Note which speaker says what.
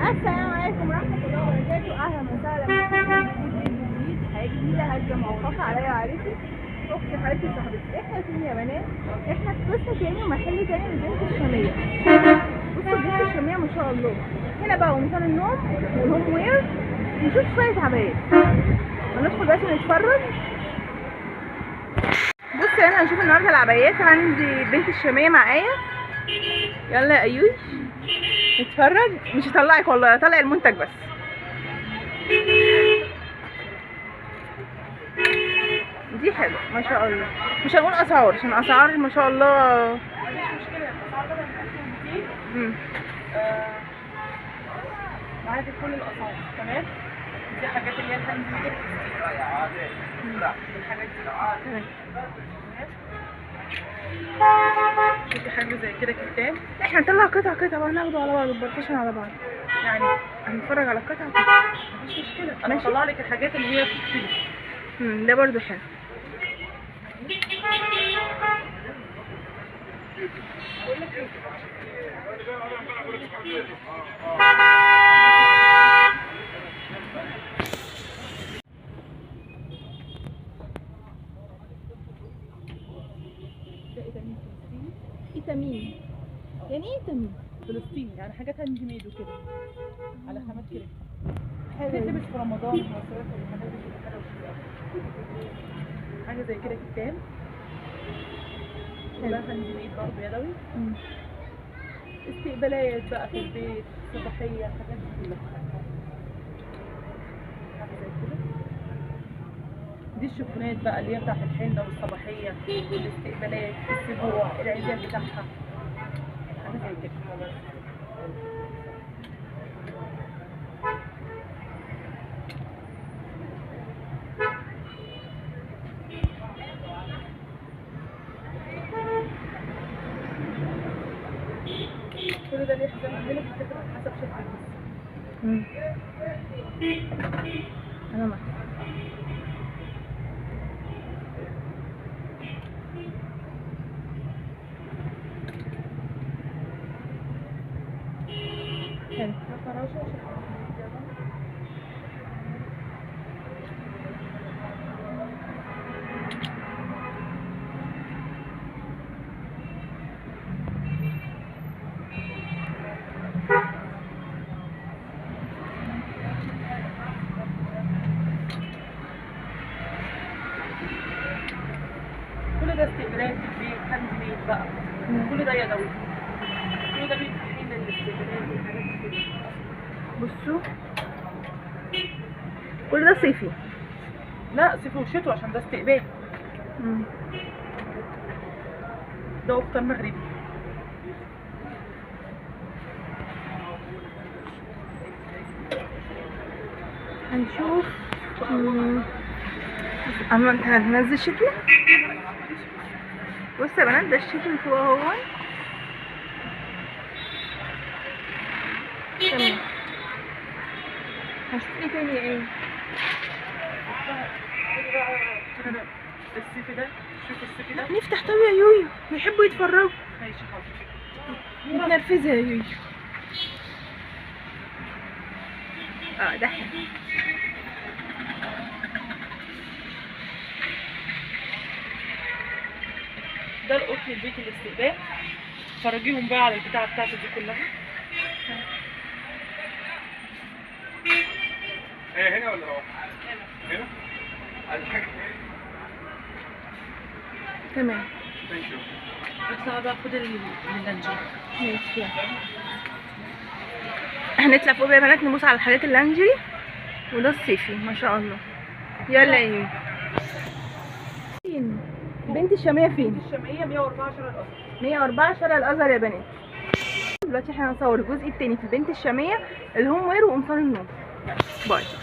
Speaker 1: السلام عليكم ورحمة الله وبركاته. أهلا وسهلا بكم في فيديو جديد، حياة جديدة هزة موفقة عليا وعليكي أختي حبيبتي وصاحبتي. احنا فين يا بنات؟ احنا في قصة تاني ومحل تاني للبنت الشامية. بصوا البنت الشامية ما شاء الله، هنا بقى قمصان النوم وال home wear، نشوف شوية عبايات. هندخل دلوقتي ونتفرج. بصوا انا هنشوف النهارده العبايات عند البنت الشامية معايا. يلا يا ايوي اتفرج، مش هطلعك والله، هطلع المنتج بس. دي حلوة ما شاء الله، مش هنقول اسعار عشان اسعار ما شاء الله
Speaker 2: مفيش مشكلة. الاسعار بدل من 1200 معاك كل الاسعار تمام. دي حاجات اللي هي ال hand made الحاجات دي تمام. شوفي حاجة زي كده كتان،
Speaker 1: احنا نطلع قطعه قطعه بقى، ناخده على بعض ال partition على بعض،
Speaker 2: يعني
Speaker 1: هنتفرج على قطعه قطعه
Speaker 2: مفيش مشكلة. انا هطلع لك الحاجات اللي هي بتختلف.
Speaker 1: ده برده حلو. ايتامين، يعني ايه ايتامين؟
Speaker 2: فلسطيني، يعني حاجات hand made وكده على خامات كده
Speaker 1: حلو،
Speaker 2: بتلبس في رمضان والمناسبات والحاجات دي بتبقى حلوة شوية. حاجة زي كده كتان كلها hand made برضه يدوي. استقبالات بقى في البيت، صباحية، الحاجات دي كلها. حاجة زي كده. دي الشوفونات بقى اللي هي بتاعت الحنة والصباحيه والاستقبالات، السبوع، العزال بتاعها، حاجة زي كده. كل ده ليه حزام عندنا بيتاخد على حسب شكل الجسم.
Speaker 1: انا معاك. حلو.
Speaker 2: كل ده استقبالات في البيت، hand made بقى، كل ده يدوي، كل ده بيتحين للاستقبالات والحاجات دي كلها.
Speaker 1: بصوا كل ده صيفي.
Speaker 2: لا صيفي وشتوي عشان ده استقبال. ده قفطان مغربي.
Speaker 1: هنشوف. اما انت هتنزل شتوي. بصوا يا بنات ده الشتوي فوق اهو. تمام. هنشوف ايه تاني؟ ايه
Speaker 2: الصيفي ده؟ شوف الصيفي ده.
Speaker 1: نفتح طب يا يويو، بيحبوا يتفرجوا.
Speaker 2: ماشي حاضر.
Speaker 1: متنرفزه يا يويو. ده حلو.
Speaker 2: ده القطن البيت الاستقبال. فرجيهم بقى على البتاعه بتاعته دي كلها.
Speaker 3: ايه هنا ولا هو؟ هنا. هنا؟
Speaker 1: تمام.
Speaker 3: thank you.
Speaker 2: اطلع بقى خد اللانجري.
Speaker 1: ماشي يلا. هنطلع فوق يا بنات نبص على الحاجات اللانجري، وده الصيفي ما شاء الله. يلا يا يويو. فين بنت الشامية؟ فين؟
Speaker 2: بنت الشامية 104 شارع الازهر.
Speaker 1: 104 شارع الازهر يا بنات. دلوقتي احنا هنصور الجزء الثاني في البنت الشامية، ال home wear وقمصان النوم. bye.